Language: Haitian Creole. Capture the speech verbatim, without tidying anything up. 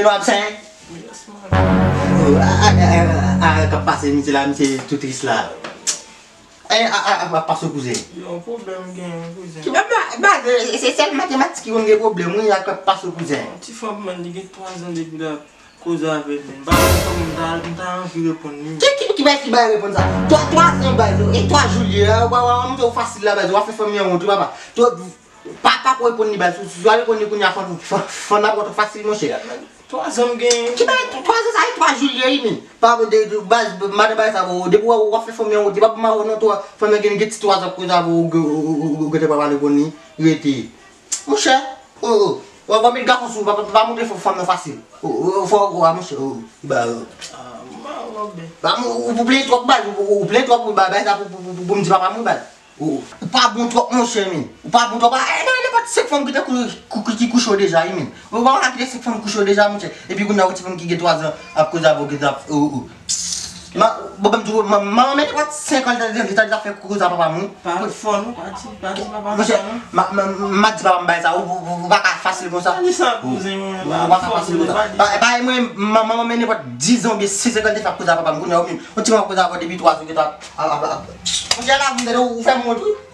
Yo ap sen. Yes, man. Oh, a, a, a, a, a, k ap pase misye la, misye tou tris la. E, a, a, a, ap pase kouzen. Yon pwoblèm gen, kouzen. Ki ba, ba, ba, se sèl matematik ki konn gen pwoblèm, wi, a k ap pase kouzen. Yon ti fanm, man, li gen twa zan depi l ap koze avè l, men. M pa konn kòman m ta, m ta anvi reponn li. Ki, ki, ki bay, ki bay reponn sa? Twa, twa zan, baz, e twa jou l ye, la, w, w, w, w montre w fasil la, baz, w ap fè fanmi an wont, wi, papa. Twa, Pa, pa ko reponn li, baz. Si w al reponn li kounye a, fann, fann, fann ap wè w fasil, monchè. Twa zan m gen. Ki bagay, twa zan sa, e twa jou l ye, wi, men. Pa, de, de, baz, madan bagay sa, bon, depi w, w ap fè fanmi an wont, li pa pou mawon non, twa, fanmi an gen, gen ti twa zan kounye a, bon, ou, ou, ou, ou gentan pa pale konn li, rete. Monchè, o, o, w ap met gason sou, pa, pa, pa montre fanm nan fasil. O, o, fò, o, a, monchè, o, ba, o. Ah, m pa wè byen. Ba, ou, ou plenyen twòp, baz, ou, ou plenyen twòp, ba, bagay sa pou, pou, pou, pou, pou m di papa m, wi, baz. Ou, ou pa bon twòp, monchè, men. Ou pa bon twòp. A, e, nan, nenpòt senk fanm ki te kou-, kou-, ki kouche w deja, wi, men. Ou pa wè ki te senk fanm kouche w deja, monchè. Epi kounye a, yon ti fanm ki gen twa zan ap koze avè w, ki t ap, ou, ou. Ma, bon, ban m di w, ma, manman, men nenpòt senk an, li ta, li ta, li ta fè koze a papa m, wi. Pa fò, non, pa di, pa di papa m sa, non. Monchè, ma, ma, ma di papa m bagay sa, ou, ou, ou, ou pa ka fasil konsa. Pa di sa, kouzen, mwen, ou, ou pa ka fasil konsa. Pa, pa, mwen, ma, manman, men nenpòt diz an oubyen senk an, li te fè ap koze a papa m, kounye a, ou menm, yon ti manman koze avè w depi twa zan, ki t ap, ap, ap, ap. Monchè, la, ou fè m wont, wi.